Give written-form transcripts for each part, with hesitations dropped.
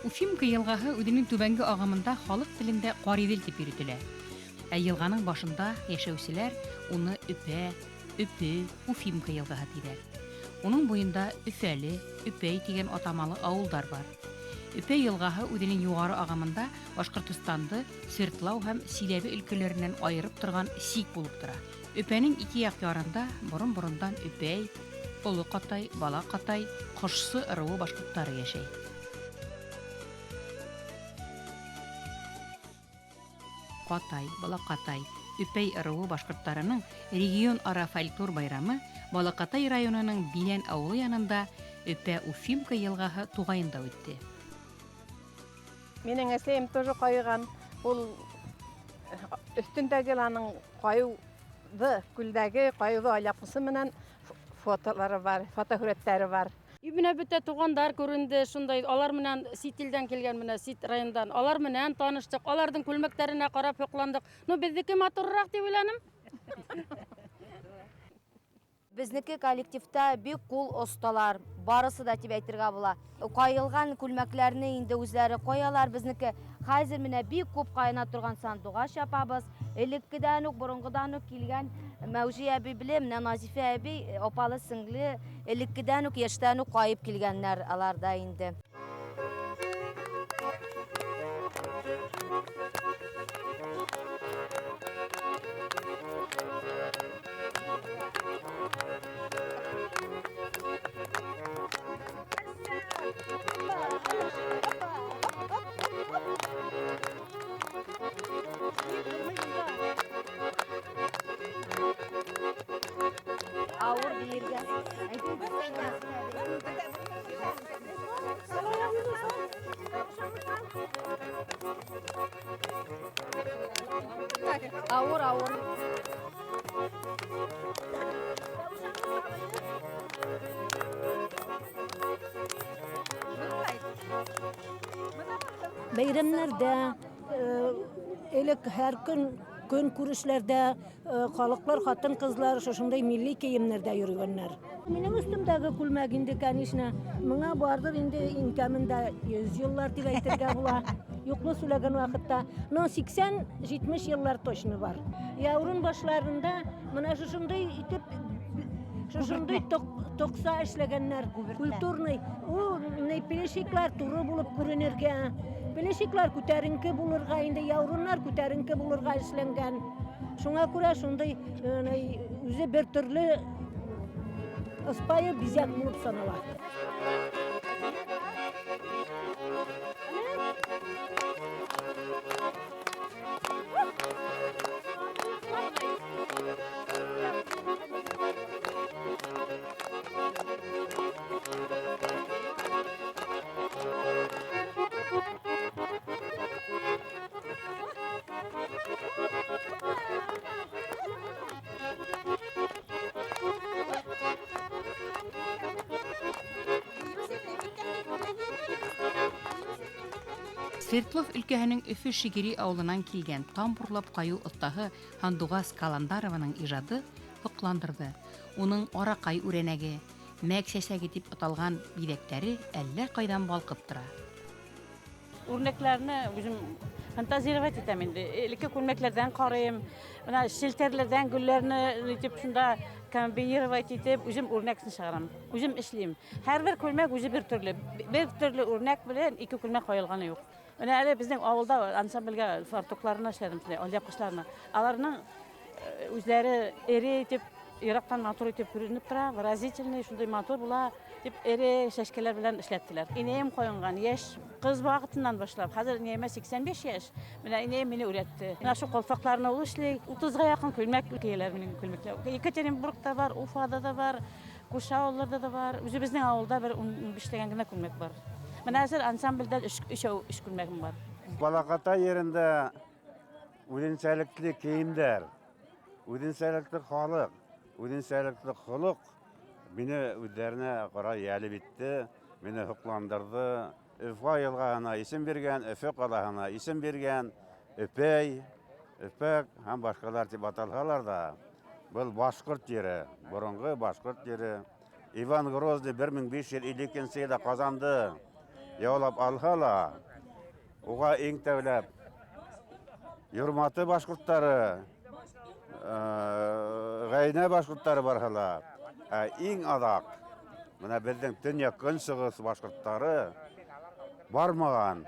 Уфимка елғаһы үҙенең түбәнге ағымында халыҡ телендә Ҡариҙел тип йөрөтөлә. Ә йылғаның башында йәшәүселәр уны Өпә, Өпө, Уфимка йылғаһы тиҙәр. Уның буйында Өфәле, Өпәй тигән атамалы ауылдар бар. Өпә йылғаһы үҙенең юғары ағымында Башҡортостанды Свердлау һәм Силәбе өлкәләренән айырып торған сик булып тора. Өпәнең ике яҡ ярында борон-борондан Өпәй, Оло Ҡатай, Бала Ҡатай, Ҡошсо ырыуы башҡорттары йәшәй. Ҡатай, Балаҡатай, Өпәй ырыуы башҡорттарының регион-ара фольклор байрамы Балаҡатай районының Билән ауылы янында Өпә-Уфимка йылғаһы туғайында үтте. Минең әсәйем тоже ҡайыған. Ул өҫтөндәге аның ҡайыуҙы, күлдәге, ҡайыуҙы алъяпҡысы менән фотолары бар, фотоһүрәттәре бар. И менә бөтә туғандар күренде, шундай алар менән сит илдән килгән менә сит райондан, алар менән таныштыҡ, аларҙың күлмәктәренә ҡарап һоҡландыҡ. Ну, беҙҙеке матурыраҡ тип уйланым. Безнеке коллективта бик кул осталар, барысы да дип әйтергә була. Каелган күлмәкләрне инде үзләре каялар. Безнеке хәзер менә бик күп каена торган сандугач апабыз. Элеккедән үк, борынгыдан ук килгән Мәүжи әби белән менә Назифә әби апалы сеңле элеккедән үк, яшьтән үк каеп килгәннәр алар да инде. Авыр биергә. Авыр, авыр. Бәйрәмнәрдә, элек һәр көн көн күрешләрдә халыклар, хатын-кызлар шушындай милли киемнәрдә йөргәннәр. Минем өстемдәге күлмәк инде, конечно, моңа бардыр инде иң кәмендә 100 еллар дип әйтергә була. Юкны сөйләгән вакытта, но 80-70 еллар точно бар. Яурын башларында менә шушындай итеп шушындай токса эшләгәннәр, культурный. Ул пелешиклар туры булып күренергә, пелешиклар күтәренке булырга, инде яурыннар күтәренке булырга эшләнгән. Шуңа күрә шундый үзе бер төрле ыспайы бизәк булып санала. Свердлов өлкәһенең Өфө Шигири авылынан килгән тамбурлап каю остаһы Һандугас Каландарованың ижады һоҡландырҙы. Уның аракай үрәнәге, мәк сәсәге тип аталған биҙәктәре әллә ҡайҙан балҡып тора. Үрнәкләрне үзем фантазировать итәм инде. Элекке күлмәкләрҙән ҡарайым, бына селтәрләрҙән гөлләрне итеп шунда комбинировать итеп үзем үрнәксен сығарам. Үзем эшлим. Һәр бер күлмәк үзе бер төрлө. Бер төрлө үрнәк белән ике күлмәк ҡайылғаны юҡ. Менә әле беҙҙең ауылда ансамблгә фартукларына эшләдем, шундай алъяпҡыстарына. Аларның үзләре эре итеп, йыраҡтан матур итеп күренеп тора, выразительный, шундай матур була дип эре сәскәләр белән эшләттеләр. Инәйем ҡойонған йәш ҡыҙ ваҡытынан башлап, хәҙер инәйемә 85 йәш. Менә инәйем мине өйрәтте. Менә шул ҡалфаҡларны ул эшләй. 30-ға яҡын күлмәк кейәләр минең күлмәкләр. Екатеринбургта бар, Уфада да бар, күрше ауылдарҙа да бар. Үҙебеҙҙең ауылда бер 15 генә күлмәк бар. Менә хәҙер ансамблдә өсәү өс күлмәгем бар. Балаҡатай ерендә үҙенсәлекле кейемдәр, үҙенсәлекле халыҡ, үҙенсәлекле холоҡ мине үҙҙәренә ҡарай йәлеп итте, мине һоҡландырҙы. Өфө йылғаһына исем биргән, Өфө ҡалаһына исем биргән, Өпәй, Өпәк һәм башҡалар тип аталһалар ҙа, был башҡорт ере, боронғо башҡорт ере. Иван Грозный 1552 йылда Ҡазанды яулап алһа ла, уға иң тәүләп Юрматы башҡорттары, Ғәйнә башҡорттары барһа ла, ә иң аҙаҡ бына беҙҙең төньяҡ көнсығыш башҡорттары бармаған.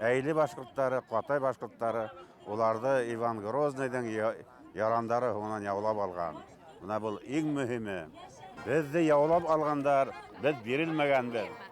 Әйле башҡорттары, Ҡатай башҡорттары, уларҙы Иван Грозныйҙың ярандары һуңынан яулап алған. Бына был иң мөһиме. Беҙҙе яулап алғандар, беҙ бирелмәгәнбеҙ.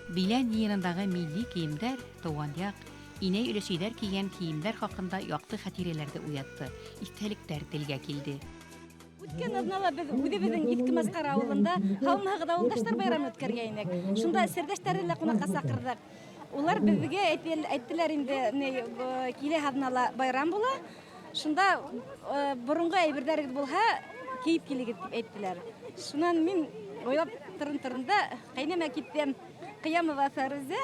Билән йыйынындағы милли кейемдәр, тыуған яҡ, инәй өләсәйҙәр кейгән кейемдәр хаҡында яҡты хәтирәләрҙе уятты, иҫтәлектәр телгә килде. Үткән аҙнала беҙ үҙебеҙҙең Иҫке Мәсҡәр ауылында һаумыһығыҙ ауылдаштар байрамы үткәргәйнек. Шунда серҙәштәрҙе лә ҡунаҡҡа саҡырҙыҡ. Улар беҙгә әйттеләр инде, килә аҙнала байрам була. Шунда боронғо әйберҙәрегеҙ булһа, кейеп килегеҙ тип әйттеләр. Шунан мин уйлап торон да ҡәйнәмә киттем. Ҡиямова Фәрүзә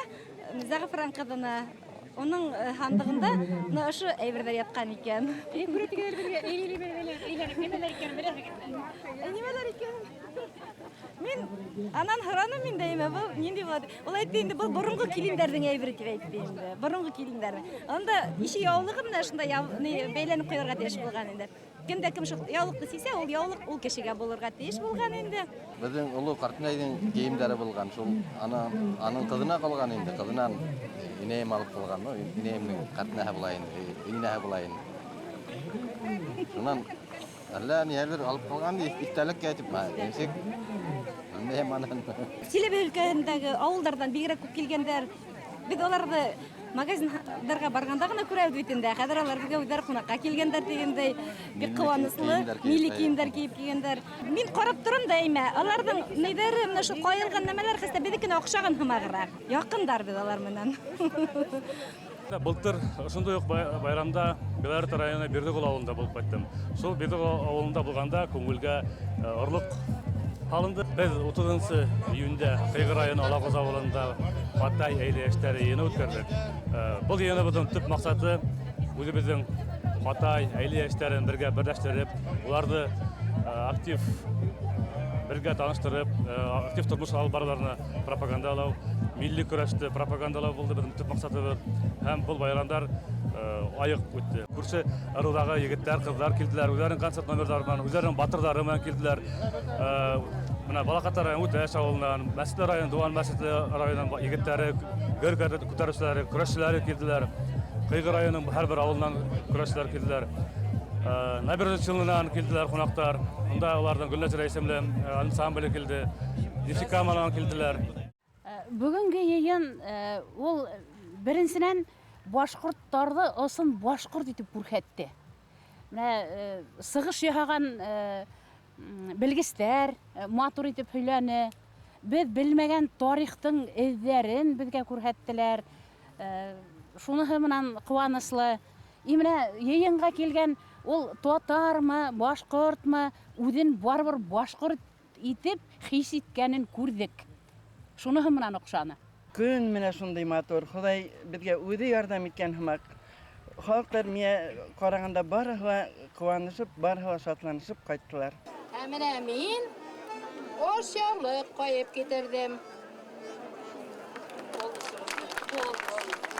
Зәғфран ҡыҙына, уның һандығында бына ошо әйберҙәр ятҡан икән. Күрәтегеҙ беҙгә әйләнеп нимәләр икәнен беләһегеҙме? Нимәләр икән? Мин анан һораным инде, әймә, был ниндәй була? Ул әйтте инде, был боронғо килендәрҙең әйбере тип әйтте инде. Боронғо килендәр. Анда ише яулығы менән шунда бәйләнеп ҡуйырға тейеш булған инде. Кем дә кем шул яулыҡты сисә, ул яулыҡ ул кешегә булырға тейеш булған инде. Беҙҙең оло ҡартынайҙың кейемдәре булған, шул аның ҡыҙына ҡалған инде, ҡыҙынан инәйем алып ҡалған, ну, инәйемдең ҡартынаһы була инде, инәһе була инде. Шунан әллә ниһәлер алып ҡалған иҫтәлеккә тип, нисек белмәйем анан. Силәбе өлкәһендәге ауылдарҙан бигерәк күп килгәндәр. Беҙ уларҙы магазиндарға барғанда ғына күрәбеҙ бит инде. Хәҙер алар беҙгә үҙҙәре ҡунаҡҡа килгәндәр тигәндәй, бик ҡыуаныслы, милли кейемдәр кейеп килгәндәр. Мин ҡарап торам да әймә, аларҙың ниҙәре менә шул ҡайырған нәмәләр хәстә беҙҙекенә оҡшаған һымағыраҡ. Яҡындар беҙ алар менән. Былтыр ошондай уҡ байрамда Белорет районы Бирҙеғол ауылында булып ҡайттым. Шул Бирҙеғол ауылында булғанда күңелгә орлоҡ һалынды. Беҙ 30 июндә Ҡыйғы районы Алағоз ауылында Атай әйле йәштәре йыйыны үткәрҙек. Был йыйыныбыҙҙың төп маҡсаты үҙебеҙҙең Атай әйле йәштәрен бергә берләштереп, уларҙы актив бергә таныштырып, актив тормош алып барыуларына пропагандалау, милли көрәште пропагандалау булды беҙҙең төп маҡсатыбыҙ. Һәм был байрамдар айыҡ үтте. Күрше ырыуҙағы егеттәр, ҡыҙҙар килделәр, үҙҙәренең концерт номерҙары менән, үҙҙәренең батырҙары менән килделәр. Бына Балаҡатай районы Үтәш ауылынан, Мәсетле районы, Дыуан Мәсетле районының егеттәре, гер күтәреүселәре, көрәшселәре килделәр. Ҡыйғы районының һәр бер ауылынан көрәшселәр килделәр. Набережный Челнынан килделәр ҡунаҡтар. Унда уларҙың Гөлнәзирә исемле ансамбле килде, Нефтекаманан килделәр. Бөгөнгө йыйын ул беренсенән башҡорттарҙы ысын башҡорт итеп күрһәтте. Менә сығыш яһаған белгестәр матур итеп һөйләне. Беҙ белмәгән тарихтың эҙҙәрен беҙгә күрһәттеләр. Шуныһы менән ҡыуаныслы. И менә йыйынға килгән ул татармы, башҡортмы, үҙен барыбер башҡорт итеп хис иткәнен күрҙек. Шуныһы менән оҡшаны. Көн менә шундай матур. Хоҙай беҙгә үҙе ярҙам иткән һымаҡ. Халыҡтар миңә ҡарағанда барыһы ла ҡыуанышып, барыһы ла шатланышып ҡайттылар. Ә менә мин ашъяулыҡ ҡайып китерҙем.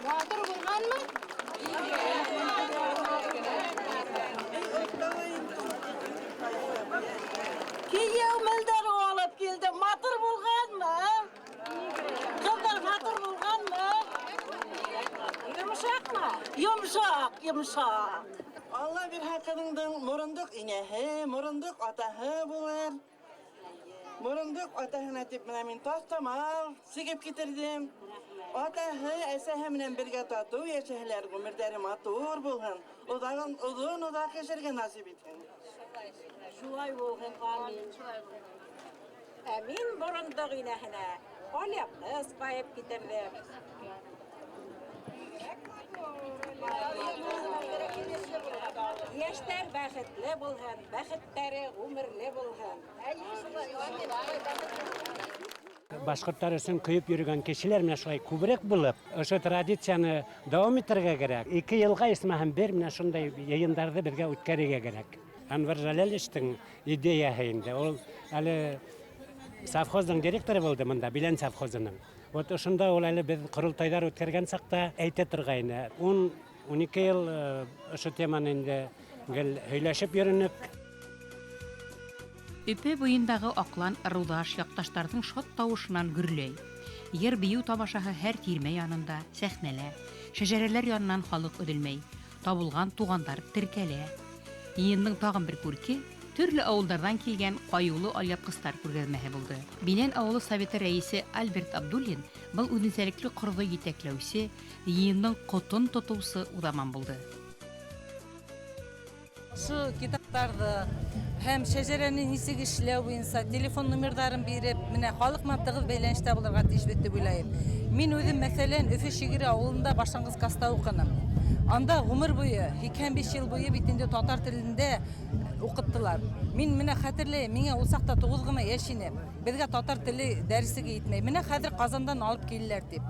Матур булғанмы? Кейәү мендәре алып килде. Матур булғанмы? Ҡыҙҙар матур булғанмы? Йомшаҡмы? Йомшаҡ, йомшаҡ. Алла бирһә, ҡыҙыңдың морондоҡ инәһе, морондоҡ атаһы булыр. Морондоҡ атаһына тип менә мин таҫтамал сигеп китерҙем. Атаһы, әсәһе менән бергә татыу йәшәһәләр, ғүмерҙәре матур булһын. Оҙағын оҙон оҙаҡ йәшәргә насип итһен. Шулай булһын, амин. Ә мин морондоҡ инәһенә алъяпҡыс ҡайып китерҙем. Йәштәр бәхетле булһын, бәхеттәре ғүмерле булһын. Башҡорттар өсөн көйөп йөрөгән кешеләр менә шулай күберәк булып, ошо традицияны дауам итергә кәрәк. 2 йылға исмаһам бер менә шундай йыйындарҙы беҙгә үткәрергә кәрәк. Әнвәр Жәләловичтың идеяһы инде. Ул әле совхоздың директоры булды мында, Билән совхозының. Вот ошонда ул әле беҙ ҡоролтайҙар үткәргән саҡта әйтә торғайны. 10-12 йыл ошо теманы инде гел һөйләшеп йөрөнөк. Өпө буйындағы аҡлан ырыуҙаш яҡташтарҙың шат тауышынан гөрләй. Йыр-бейеү тамашаһы һәр тирмә янында, сәхнәлә, шәжәрәләр янынан халыҡ өҙөлмәй, табылған туғандар теркәлә. Йыйындың тағын бер күрке төрлө ауылдарҙан килгән ҡайыулы алъяпҡыстар күргәҙмәһе булды. Билән ауылы советы рәйесе Альберт Абдуллин был үҙенсәлекле ҡорҙо етәкләүсе, йыйындың ҡотон тотоусы уҙаман булды. Ошо китаптарҙы һәм шәжәрәне нисек эшләү буйынса телефон номерҙарын биреп, менә халыҡ менән тығыҙ бәйләнештә булырға тейешбеҙ тип уйлайым. Мин үҙем, мәҫәлән, Өфө Шигере ауылында башланғыс класта уҡыным. Анда ғүмер буйы, 85 йыл буйы бит инде татар телендә уҡыттылар. Мин менә хәтерләйем, миңә ул саҡта 9 ғына йәш ине. Беҙгә татар теле дәресе етмәй. Менә хәҙер Ҡазандан алып килделәр тип.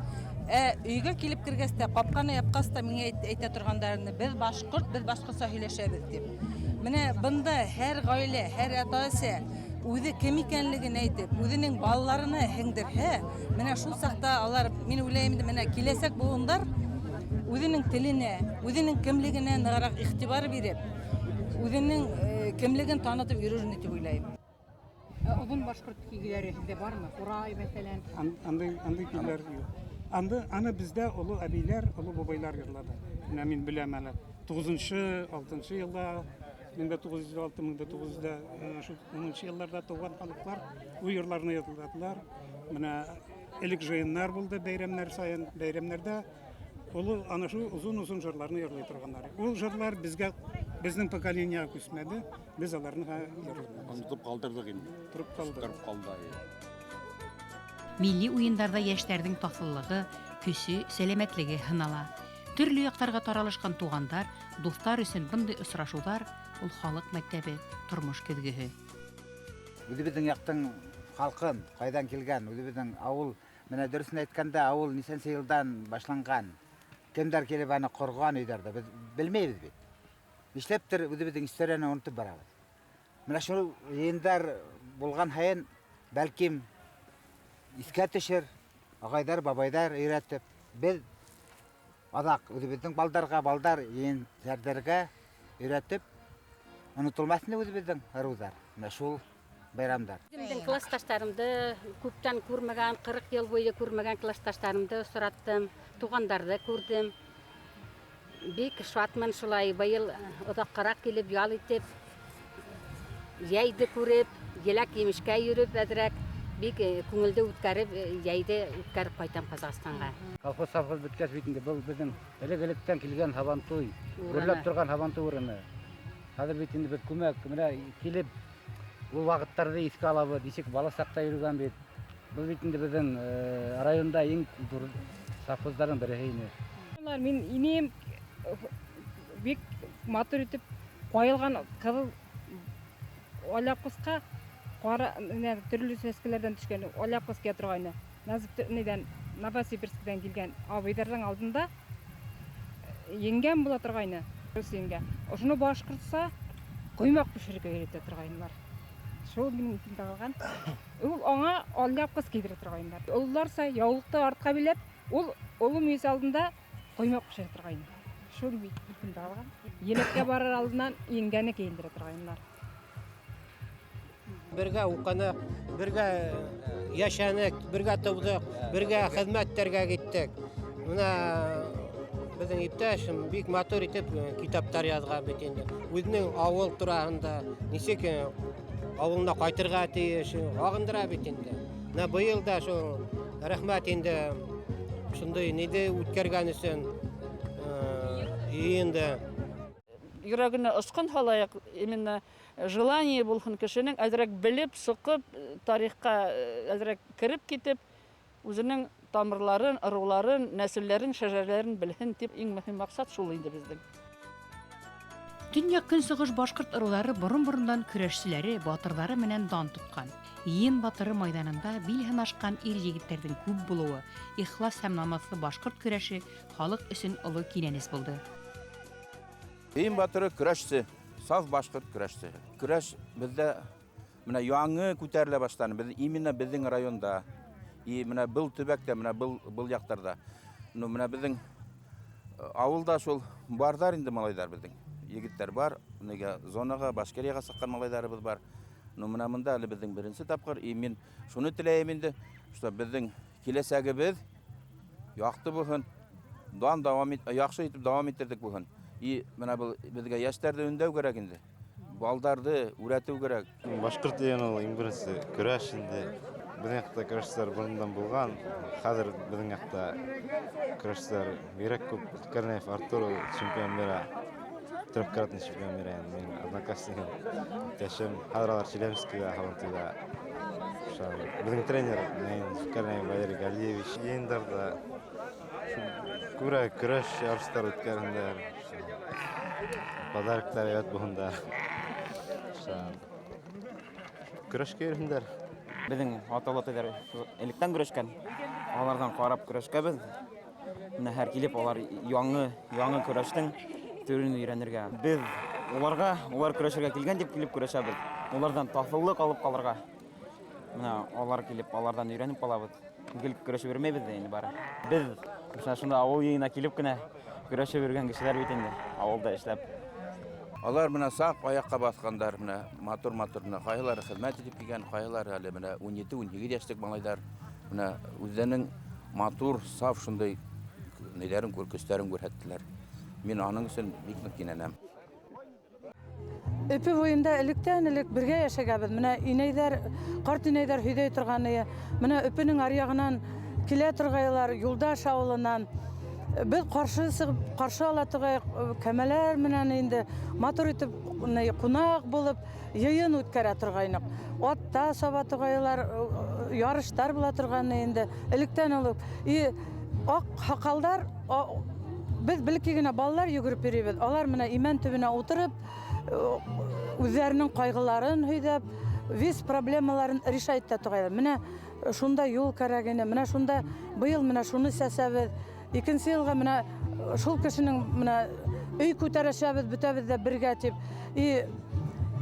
Өйгә килеп кергәс тә, ҡапҡаны япҡас та миңә әйтә торғандарны, беҙ башҡорт, беҙ башҡортса һөйләшәбеҙ тип. Менә бында һәр ғаилә, һәр ата-әсә үҙе кем икәнлеген әйтеп, үҙенең балаларына һеңдерһә, менә шул саҡта алар, мин уйлайым инде, менә киләсәк быуындар үҙенең теленә, үҙенең кемлегенә нығыраҡ иғтибар биреп, үҙенең кемлеген танытып йөрөр тип уйлайым. Оҙон башҡорт көйҙәре һеҙҙә бармы? Ҡурай, мәҫәлән. Андай көйләр юҡ. Аны беҙҙә оло әбейләр, оло бабайлар йырлады. Менә мин беләм әле. Туғыҙынсы, алтынсы йылда, мең дә туғыҙ йөҙ алты, мең дә туғыҙ йөҙ дә, шул унынсы йылларҙа тыуған халыҡлар үҙ йырларны йырладылар. Менә элек жыйыннар булды бәйрәмнәр сайын, бәйрәмнәрдә оло ана шул озын-озын жырларны йырлай торғандар. Ул жырлар безгә, безнең поколениега күсмәде, без аларны йырладык. Онотоп ҡалдырҙыҡ инде. Тороп ҡалды. Тороп ҡалды. Милли уйындарҙа йәштәрҙең таҫыллығы, көсө, сәләмәтлеге һынала. Төрлө яҡтарға таралышҡан туғандар, дуҫтар өсөн бындай осрашыуҙар ул халыҡ мәктәбе, тормош көҙгөһө. Үҙебеҙҙең яҡтың халҡын, ҡайҙан килгән, үҙебеҙҙең ауыл, менә дөрөҫөн әйткәндә, ауыл нисәнсе йылдан башланған, кемдәр килеп аны ҡорған өйҙәрҙе, беҙ белмәйбеҙ бит. Нишләптер үҙебеҙҙең историяны онотоп барабыҙ. Менә шул йыйындар булған һайын, бәлкем, иҫкә төшөр, ағайҙар, бабайҙар өйрәтеп, беҙ аҙаҡ үҙебеҙҙең балдарға, балдар ейәндәргә өйрәтеп, онотолмаҫ ине үҙебеҙҙең ырыуҙар. Менә шул байрамдар. Үҙемдең классташтарымды күптән күрмәгән, 40 йыл буйы күрмәгән классташтарымды осраттым, туғандарҙы күрҙем. Бик шатмын шулай, быйыл оҙаҡҡараҡ килеп, ял итеп, йәйҙе күреп, еләк-емешкә йөрөп әҙерәк, бик күңелде үткәреп, йәйҙе үткәреп ҡайтам Ҡаҙағстанға. Колхоз совхоз бөткәс бит инде, был беҙҙең элек-электән килгән һабантуй, Урыны. гөрләп торған һабантуй урыны. Хәҙер бит инде беҙ күмәк менә килеп ул ваҡыттарҙы иҫкә алабыҙ, нисек бала саҡта йөрөгән бит. Был бит инде беҙҙең районда иң ҙур совхоздарҙың береһе ине. Улар мин инем бик матур итеп ҡайылған ҡыҙыл алъяпҡысҡа ҡара, менә төрлө сәскәләрҙән төшкән алъяпҡыс кейә торғайны. Назып нидән Новосибирскиҙән килгән абыйҙарҙың алдында еңгәм була торғайны. Рус еңгә. Ошоно башҡортса ҡоймаҡ бешерергә өйрәтә торғайнылар. Шул минең иҫемдә ҡалған. Ул аңа алъяпҡыс кейҙерә торғайнылар. Ололарса яулыҡты артҡа биләп, ул оло мейес алдында ҡоймаҡ бешерә торғайны. Шул иҫемдә ҡалған. Еләккә барыр алдынан еңгәне кейендерә торғайнылар. Бергә уҡыныҡ, бергә йәшәнек, бергә тыуҙыҡ, бергә хеҙмәттәргә киттек. Мына беҙҙең иптәш бик матур итеп китаптар яҙған бит инде. Үҙенең ауыл тураһында, нисек ауылына ҡайтырға тейеш, һағындыра бит инде. Мына быйыл да шул рәхмәт инде шундай ниҙе үткәргән өсөн инде. Йөрәгенә осҡон һалайыҡ, именно желание булһын кешенең, әҙерәк белеп, соҡоп, тарихҡа әҙерәк кереп китеп, үҙенең тамырларын, ырыуларын, нәселдәрен, шәжәрәләрен белһен тип иң мөһим маҡсат шул инде беҙҙең. Төньяҡ көнсығыш башҡорт ырыуҙары борон-борондан көрәшселәре, батырҙары менән дан тотҡан. Йыйын батыры майҙанында бил һынашҡан ир егеттәрҙең күп булыуы, ихлас һәм намыҫлы башҡорт көрәше халыҡ өсөн оло кинәнес булды. Йыйын батыры көрәшсе, саф башҡорт көрәшсе. Көрәш беҙҙә мына яңы күтәрелә башланы. Беҙ именно беҙҙең районда, и мына был төбәктә, мына был яҡтарҙа. Ну, мына беҙҙең ауылда шул барҙар инде малайҙар беҙҙең. Егеттәр бар, нигә зонаға, Башкирияға сыҡҡан малайҙарыбыҙ бар. Ну, мына мында әле беҙҙең беренсе тапҡыр, и мин шуны теләйем инде, что беҙҙең киләсәгебеҙ яҡты булһын, дан дауам ит, яҡшы итеп дауам иттерҙек булһын. И мына был беҙгә йәштәрҙе өндәү кәрәк инде. Балдарҙы үрәтеү кәрәк. Башҡорт тигән ул иң беренсе көрәш инде. Беҙҙең яҡта көрәшселәр борондан булған. Хәҙер беҙҙең яҡта көрәшселәр бигерәк күп. Корнеев Артур ул чемпион мира, трехкратный чемпион мира инде. Минең одноклассникым, иптәшем. Хәҙер алар Челябинскиҙа, Һабантуйҙа. Беҙҙең тренер Корнеев Валерий Галиевич. Йыйындарҙа күберәк көрәш ярыштар үткәрһендәр. Подароктар әйбәт булһындар. Көрәшкә йөрөһөндәр. Беҙҙең ата-олатайҙар электән көрәшкән. Аларҙан ҡарап көрәшкәбеҙ. Менә һәр килеп алар яңы көрәштең төрөн өйрәнергә. Беҙ уларға, улар көрәшергә килгән тип килеп көрәшәбеҙ. Уларҙан таҫыллыҡ алып ҡалырға. Менә алар килеп, аларҙан өйрәнеп ҡалабыҙ. Гел көрәшеп йөрөмәйбеҙ ҙә инде бары. Беҙ менә шунда ауыл йыйына килеп кенә көрәшеп йөрөгән кешеләр бит инде, ауылда эшләп. Алар менә саҡ аяҡҡа баҫҡандар, менә матур-матур, менә ҡайһылары хеҙмәт итеп килгән, ҡайһылары әле менә ун ете, ун һигеҙ йәшлек малайҙар. Менә үҙҙәренең матур, саф шундай ниләрен, көстәрен күрһәттеләр. Мин аның өсөн бик ныҡ кинәнәм. Өпө буйында электән элек бергә йәшәгәнбеҙ. Менә инәйҙәр, ҡарт инәйҙәр һөйҙәй торған ине. Менә Өпөнөң аръяғынан килә торғайлар, Юлдаш ауылынан. Беҙ ҡаршы сығып, ҡаршы ала торғайыҡ, кәмәләр менән инде матур итеп ҡунаҡ булып йыйын үткәрә торғайныҡ. Атта саба торғайлар, ярыштар була торған инде электән алып. И аҡ һаҡалдар, беҙ бәләкәй генә балалар йүгереп йөрөйбөҙ. Алар менә имән төбөнә ултырып, үҙҙәренең ҡайғыларын һөйҙәп, весь проблемаларын решать итә торғайлар. Менә шунда юл кәрәк ине, менә шунда быйыл менә шуны сәсәбеҙ. Икенсе йылға менә шул кешенең менә өй күтәрәшәбеҙ, бөтәбеҙ ҙә бергә тип. И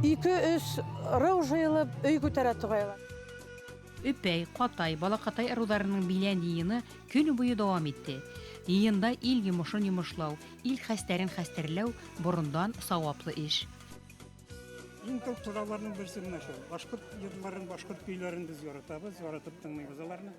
ике-өс ырыу жыйылып өй күтәрә торғайлар. Өпәй, Ҡатай, Балаҡатай ырыуҙарының билән йыйыны көнө буйы дауам итте. Йыйында ил йомошон йомошлау, ил хәстәрен хәстәрләү борондан сауаплы эш. Иң төп тораларның берсе менә шул. Башҡорт йырларын, башҡорт көйләрен беҙ яратабыҙ, яратып тыңлайбыҙ аларны.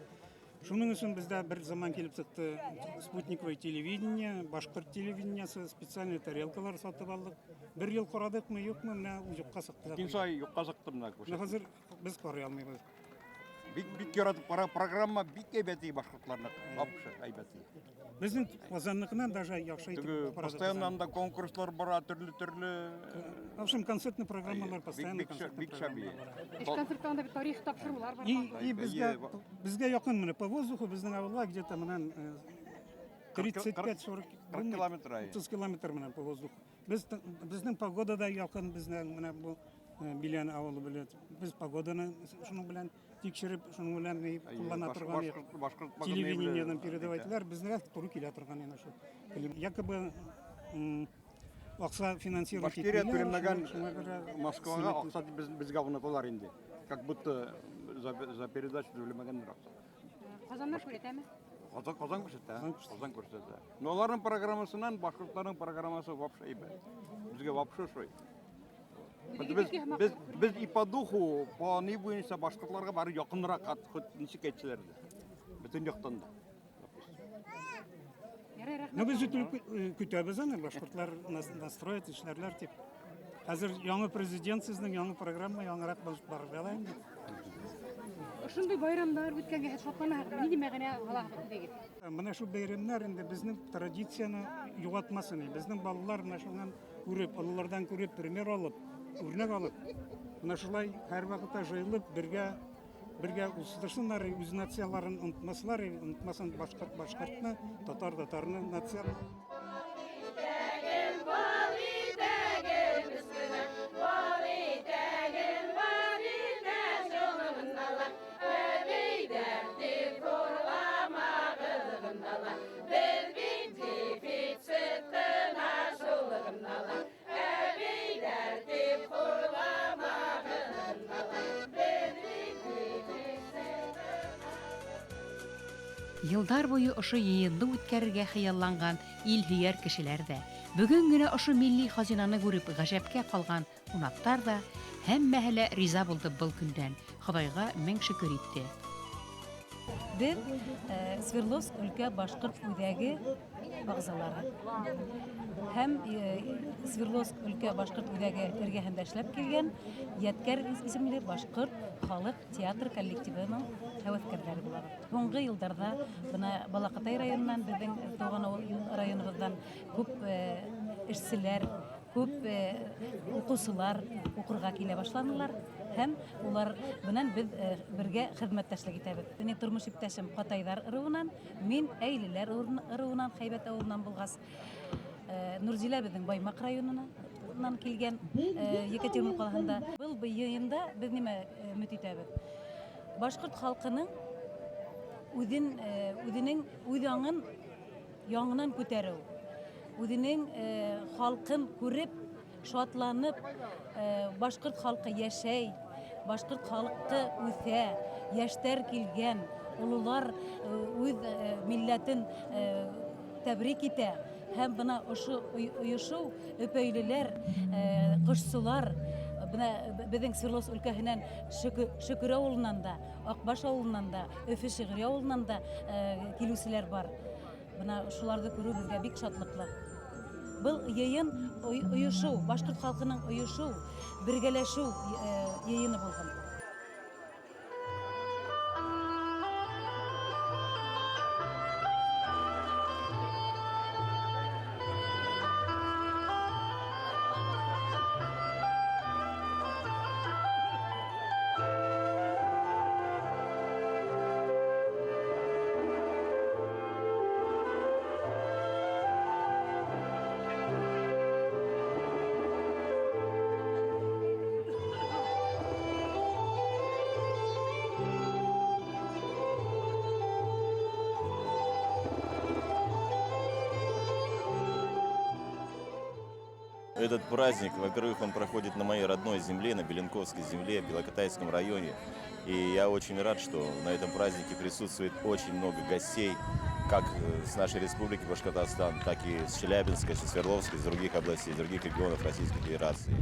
Шуның өсөн беҙҙә бер заман килеп сыҡты спутниковое телевидение, башҡорт телевидениесы, специальный тарелкалар сатып алдыҡ. Бер йыл ҡараҙыҡмы, юҡмы, менә юҡҡа сыҡты. Икенсе ай юҡҡа сыҡты менә күрше. Менә хәҙер беҙ ҡарай алмайбыҙ. Бик, бик яратып ҡара программа бик әйбәт башҡортларныҡы, вообще әйбәт. Беҙҙең Ҡазанныҡынан даже яҡшы итеп Теге ҡараҙыҡ постоянно Ҡазан. анда конкурслар бара, төрлө-төрлө. В общем, концертный программалар Бик, постоянно бик, концертный бик шәп. программалар бара. Эш концерттарында бит тарих тапшырыулар бар. И безгә якын менә по воздуху безнең авылга где-то менән 35-40 40 километр ай. 30 километр менән по воздуху. Безнең погода да якын безнең менә бу Билән авылы белән. Без погоданы шуның белән тикшереп, шуның белән ни Әйе, куллана торган башҡорт погоданы телевидениедән белә. передавать итәләр, безгә туры килә торган әнә шул. Якобы аҡса финансировать Башкирия итмиләр, түләмәгән шуңа күрә Москваға сметна. аҡса безгә уныталар инде. Как будто за передачу түләмәгәннәр аҡса. Ҡазандар күрһәтәме? Ҡазан күрһәтә, Ҡазан күрһәтә. Но уларҙың программасынан башҡорттарҙың программасы вообще әйбәт. Безгә вообще шулай. Без и по духу, по ни буенча башкортларга бары якынрак, хоть ничек әйтсәләр дә. Бөтен яктан да. Ну, без үтеп көтәбез аны, башкортлар настроить эшләрләр дип. Хәзер яңа президент сезнең, яңа программа, яңарак булып барыр ала инде. Ошондай байрамдар үткәнгә шатланаһыгыз, нинди мәгънә алаһыгыз үзегез? Менә шул бәйрәмнәр инде безнең традицияне югалтмасын. Безнең балалар менә шуннан күреп, олылардан күреп, пример алып, үрнәк алып, менә шулай һәрвакытта җыелып, бергә бергә үстерсеннәр, үз нацияларын онытмаслар, онытмасын башкорт башкортны, татар татарны нация. Йылдар буе ошо йыйынды үткәрергә хыялланган илһөйәр кешеләр дә, бөгөн генә ошо милли хазинаны күреп ғәжәпкә ҡалған ҡунаҡтар ҙа һәммәһе лә риза булды был көндән, Хоҙайға мең шөкөр итте. Беҙ Свердловск өлкә башҡорт үҙәге ағзалары һәм Свердловск өлкә башҡорт үҙәге эргәһендә эшләп килгән Ядкәр исемле башҡорт халыҡ театр коллективының һәүәҫкәрҙәре булабыҙ. Һуңғы йылдарҙа бына Балаҡатай районынан, беҙҙең тыуған районыбыҙҙан күп эшселәр, күп уҡыусылар уҡырға килә башланылар һәм улар менән беҙ бергә хеҙмәттәшлек итәбеҙ. Минең тормош иптәшем Ҡатайҙар ырыуынан, мин Әйлеләр ырыуынан, Хәйбәт ауылынан булғас, Нурзилә беҙҙең Баймаҡ районынан килгән, Екатеринбург ҡалаһында. Был йыйында беҙ нимә өмөт итәбеҙ? Башҡорт халҡының үҙенең үҙ аңын яңынан күтәреү, үҙенең халҡын күреп, шатланып, башҡорт халҡы йәшәй, башҡорт халҡы үҫә, йәштәр килгән, ололар үҙ милләтен тәбрик итә. Һәм бына ошо ойошоу, өпәйлеләр, ҡошсолар, бына беҙҙең Свердловск өлкәһенән Шөкөр ауылынан да, Аҡбаш ауылынан да, Өфө Шиғри ауылынан да килеүселәр бар. Бына шуларҙы күреү беҙгә бик шатлыҡлы. Был йыйын ойошоу, башҡорт халҡының ойошоу, бергәләшеү йыйыны булған. Этот праздник, во-первых, он проходит на моей родной земле, на Беленковской земле, в Белокатайском районе. И я очень рад, что на этом празднике присутствует очень много гостей, как с нашей республики Башкортостан, так и с Челябинска, со Свердловска, из других областей, из других регионов Российской Федерации.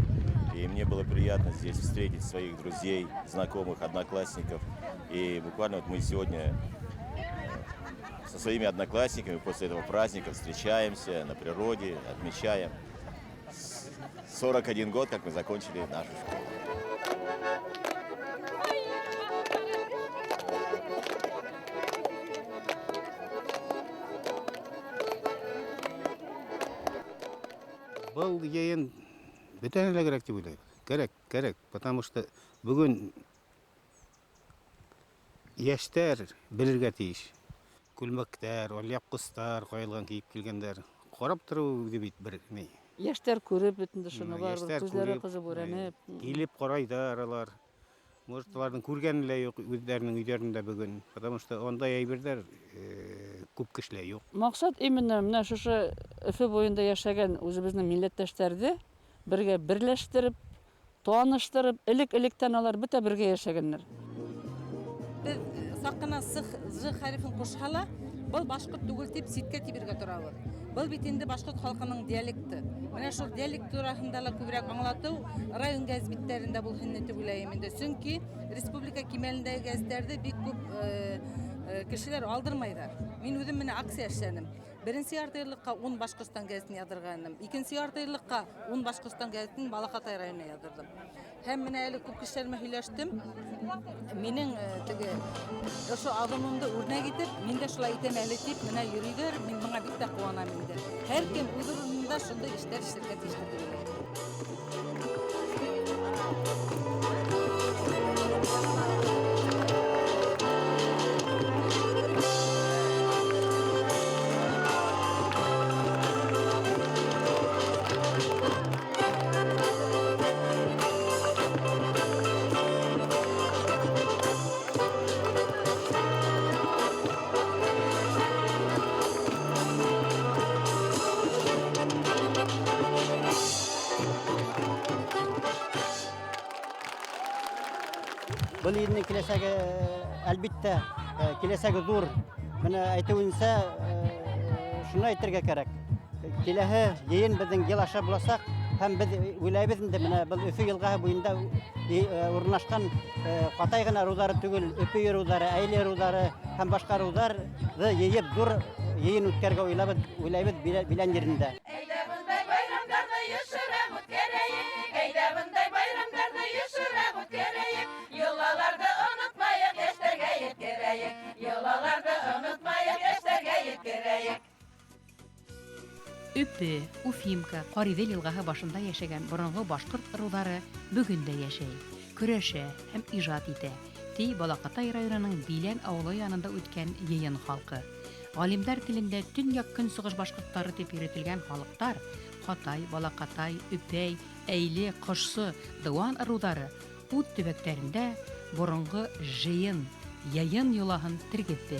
И мне было приятно здесь встретить своих друзей, знакомых, одноклассников. И буквально мы сегодня со своими одноклассниками после этого праздника встречаемся на природе, отмечаем 41 год, как мы закончили нашу школу. Был йыйын бөтәһенә лә кәрәк тип уйлайбыҙ. Кәрәк, кәрәк, потому что бөгөн йәштәр белергә тейеш. Күлмәктәр, алъяпҡыстар ҡайылған кейеп килгәндәр. Ҡарап тороу үҙе бит бер ни. Йәштәр күреп бит инде шуны, барыбер Йәштәр күҙҙәре күреп, ҡыҙып үрәнеп. Килеп ҡарайҙар алар. Может, уларҙың күргәне лә юҡ үҙҙәренең өйҙәрендә бөгөн, потому что ундай әйберҙәр күп кешелә юҡ. Маҡсат именно менә шушы Өфө буйында йәшәгән үҙебеҙҙең милләттәштәрҙе бергә берләштереп, таныштырып, элек-электән алар бөтә бергә йәшәгәннәр. Беҙ саҡ ҡына сых, ж хәрефен ҡушһа ла, был башҡорт түгел тип ситкә тибергә торабыҙ. Был бит инде башҡорт халҡының диалекты. Менә шул диалект тураһында ла күберәк аңлатыу район гәзит биттәрендә булһын дип уйлайым инде. Сөнки республика кимәлендәге гәзитләрҙе бик күп кешеләр алдырмайҙар. Мин үҙем менә акция эшләнем. Беренсе ярты йыллыҡҡа 10 Башҡортостан гәзитен яҙҙырғайным. Икенсе ярты йыллыҡҡа 10 Башҡортостан гәзитен Балаҡатай районына яҙҙырҙым. Һәм менә әле күп кешеләр менән һөйләштем. Минең теге ошо аҙымымды үрнәк итеп, мин дә шулай итәм әле тип менә йөрөйҙәр. Мин быға бик тә ҡыуанам инде. Һәр кем үҙ урынында шундай эштәр эшләргә тейештер тип уйлайым. Был илнең киләсәге, әлбиттә, киләсәге ҙур. Бына әйтеүенсә, шуны әйтергә кәрәк. Киләһе йыйын беҙҙең йыл аша буласаҡ һәм беҙ уйлайбыҙ инде, бына был Өфө йылғаһы буйында урынлашҡан Ҡатай ғына ырыуҙары түгел, Өфө ырыуҙары, Әйле ырыуҙары һәм башҡа ырыуҙарҙы йыйып ҙур йыйын үткәрергә уйлайбыҙ Билән ерендә. Әйҙә бындай байрамдарҙы йышыраҡ үткәрәйек, әйҙә бындай байрамдарҙы йышыраҡ үткәрәйек. Йолаларҙы онотмайыҡ, йәштәргә еткерәйек. Йолаларҙы онотмайыҡ, йәштәргә еткерәйек. Өпө, Уфимка, Ҡариҙел йылғаһы башында йәшәгән боронғо башҡорт ырыуҙары бөгөн дә йәшәй, көрәшә һәм ижад итә, ти Балаҡатай районының Билән ауылы янында үткән йыйын халҡы. Ғалимдар телендә төньяҡ-көнсығыш башҡорттары тип йөрөтөлгән халыҡтар Ҡатай, Балаҡатай, Өпәй, Әйле, Ҡошсо, Дыуан ырыуҙары үҙ төбәктәрендә боронғо жыйын, йыйын йолаһын тергеҙҙе.